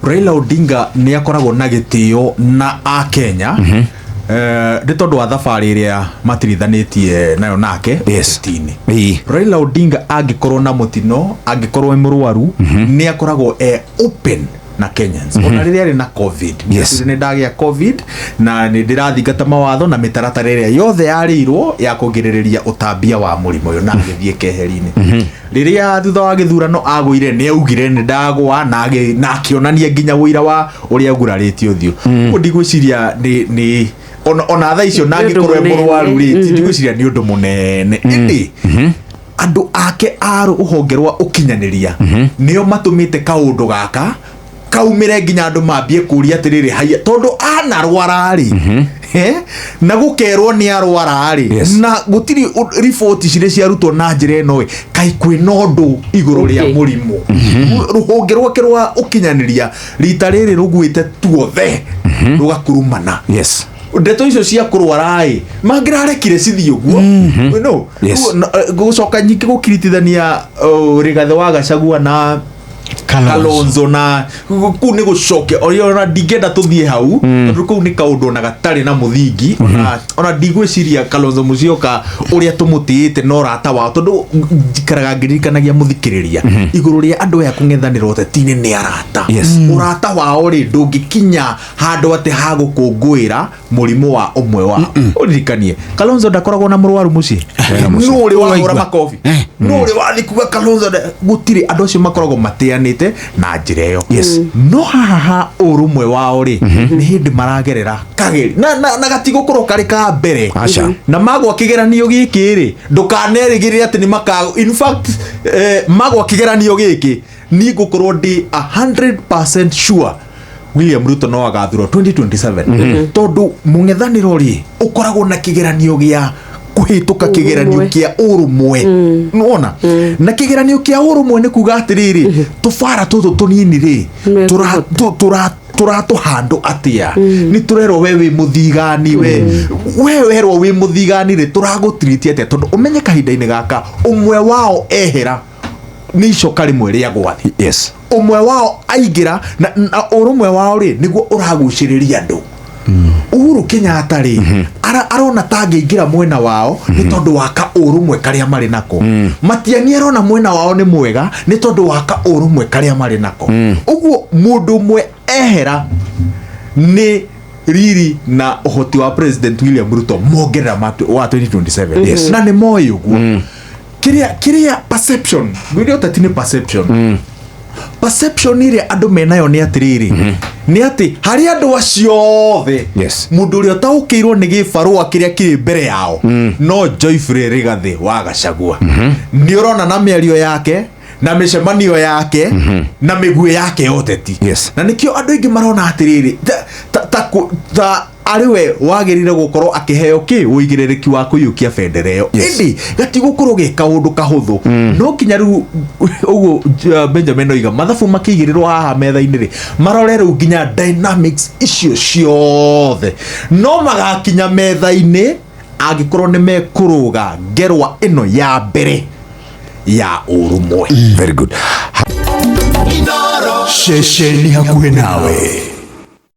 Raila Odinga nĩ akoragwo na gĩtĩo na akenya nĩ tondũ wa thabarĩ ĩrĩa matirithanĩtie nayo nake ũteti-inĩ. Raila Odinga angĩkorwo na mũtino, angĩkorwo e mũrwaru, nĩ akoragwo e open na Kenyans. Ona rĩrĩa arĩ na COVID, nĩ ndagĩa COVID na nĩ ndĩrathingata mawatho na mĩtaratara ĩrĩa yothe yarĩirwo ya kũgirĩrĩria ũtambia wa mũrimũ ũyũ, na agĩthiĩ keheri-inĩ. Rĩrĩa thutha wa gĩthurano agũire, nĩ augire nĩ ndagwa, na akĩonania nginya ũira wa ũrĩa agurarĩtie ũthiũ. Ũguo ndigwĩciria nĩ ona thaa icio na Nĩ ũndũ angĩkorwo e mũnene. mũrwaru rĩ, ndigwĩciria nĩ ũndũ mũnene, ĩndĩ andũ ake a rũhonge rwa ũkinyanĩria nĩo matũmĩte kaũndũ gaka kaumĩre nginya andũ mambie kũria atĩrĩrĩ, haiya, tondũ anarwara rĩ, na gũkerwo nĩ arwara rĩ, na gũtirĩ riboti cirĩ ciarutwo na njĩra ĩno ĩ, kaĩ kwĩna ũndũ igũrũ rĩa mũrimũ. Rũhonge rwake rwa ũkinyanĩria rita rĩrĩ rũguĩte tuothe rũgakurumana. Ndeto icio cia kũrwara ĩ, mangĩrarekire cithiĩ ũguo, no. Gũcoka nyingĩ gũkiritithania Rigathĩ wa Gachagua na Kalonzo na kũu nĩ gũcoke ona ndingĩenda tũthiĩ hau, tondũ kũu nĩ kaũndũ ona gatarĩ na mũthingi. Ona ndigwĩciria Kalonzo Musyoka ũrĩa tũmũtĩĩte na ũrata wao, tondũ njikaraga ngĩririkanagia mũthikĩrĩria igũrũ rĩa andũ aya kũng'ethanĩra ũteti-inĩ nĩ arata. Ũrata wao rĩ, ndũngĩkinya handũ atĩ hagũkũngũĩra mũrimũ wa ũmwe wao. Ũririkanie Kalonzo ndakoragwo na mũrwaru mũciĩ. Nũ ũrĩ wahũra makobi? Nũ ũrĩ wathiĩ kuga Kalonzo gũtirĩ? Andũ acio makoragwo mateanĩte na njĩra ĩyo. No haha ha ũrũmwe wao rĩ, nĩ hĩndĩ maragerera kageri na gatigũkorwo karĩ ka mbere. Aca. Na magwa kĩgeranio gĩkĩ rĩ, ndũkanerĩgĩrĩre atĩ nĩ maka, in fact, magwa kĩgeranio gĩkĩ, niĩ ngũkorwo ndĩ 100% sure William Ruto no agathurwo 2027, tondũ mũng'ethanĩro rĩ ũkoragwo na kĩgeranio gĩa kũhĩtũka kĩgeranio Ũrũmwe. kĩa ũrũmwe. Nĩwona, na kĩgeranio kĩa ũrũmwe nĩ kuga atĩrĩrĩ, tũbara tũtũ tũnini rĩ, Mekũhota. Tũratũhandũ atĩa? Nĩ tũrerwo we wĩ mũthigani, we werwo wĩ mũthigani rĩ, tũragũtiriti atĩa? Tondũ ũmenye kahinda-inĩ gaka ũmwe wao ehera nĩ icoka rĩmwe rĩa gwathi. Ũmwe wao aingĩra na ũrũmwe wao rĩ, nĩguo ũragucĩrĩria andũ. Uhuru Kenyatta rĩ, arona ta angĩingĩra mwena wao nĩ tondũ wa ka ũrũmwe karĩa marĩ nako. Matiang'i arona mwena wao nĩ mwega nĩ tondũ wa ka ũrũmwe karĩa marĩ nako. Ũguo mũndũ ũmwe ehera nĩ riri na ũhoti wa President William Ruto mongerera wa 2027. Na nĩ moĩ ũguo. Kĩrĩa perception ngwĩre, ũteti nĩ perception. Perception ĩrĩa andũ menayo nĩ atĩrĩrĩ, nĩ atĩ harĩ andũ acio othe, mũndũ ũrĩa ũtaũkĩirwo nĩ gĩbarũa kĩrĩa kĩrĩ mbere yao no Geoffrey Rigathĩ wa Gachagua. Nĩ ũrona na mĩario yake na mĩcemanio yake na mĩguĩ yake ya ũteti. Na nĩkĩo andũ aingĩ marona atĩrĩrĩ, ta arĩ we wagĩrĩire gũkorwo akĩheo kĩ ũigĩrĩrĩki wa kũiyũkia bendera ĩyo. Ĩndĩ gatigũkorwo ge kaũndũ kahũthũ. No nginya rĩu ũguo Benjamin oiga, mathabu makĩigĩrĩrwo haha metha-inĩ rĩ, marore rĩu nginya dynamics icio ciothe no magakinya metha-inĩ angĩkorwo nĩ mekũrũga ngerwa ĩno ya mbere ya ũrũmwe. Very good. Ceceni hakuhĩ nawe.